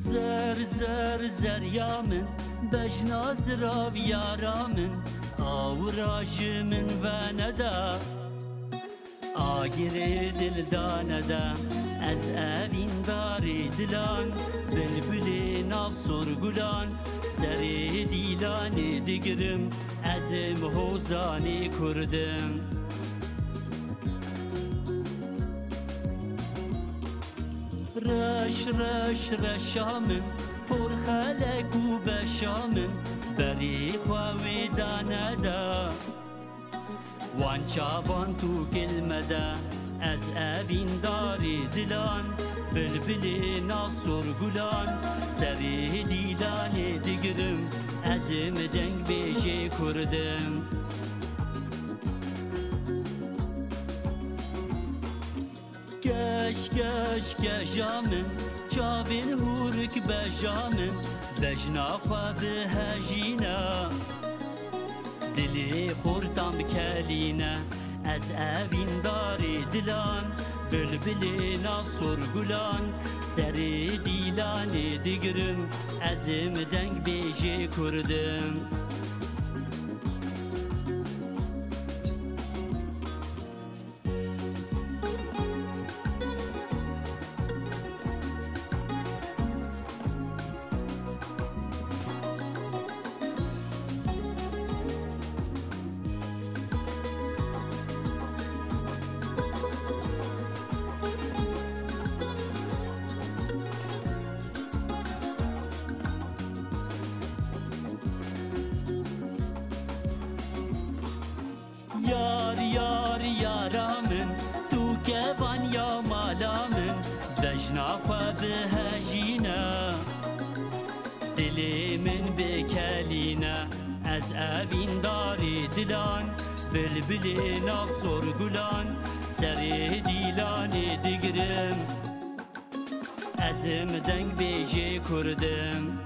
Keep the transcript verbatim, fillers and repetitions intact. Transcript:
Zer, zer, zerya min, bejna zirav yara min, awira ji min venede. Agirê dil danede, ez evîndarê dilan, bilbilê nav sorgulan, serê dîlanê digirim, ez im hozanê Kurd im. Reş, reş, reşa min, porxelek û beşa min, berê xwe wê danede. Wan çavan tu kilmede, ez evîndarê dilan, bilbilê nav sorgulan, serê dîlanê digirim, ez im dengbêjê Kurd im. Keş, keş, keja min, çavên hûrik beja min, bejna xwe bihejîne. Dilê xortan bikelîne, ez evîndarê dilan, bilbilê nav sorgulan, serê dîlanê digirim, ez im dengbêjê Kurd im. Yar, yar, yara min, tu kevan ya mala min, bejna xwe bihejîne. Dilê min bikelîne, ez evîndarê dilan, bilbilê nav sorgulan, serê dîlanê digirim. Ez im dengbêjê Kurd im.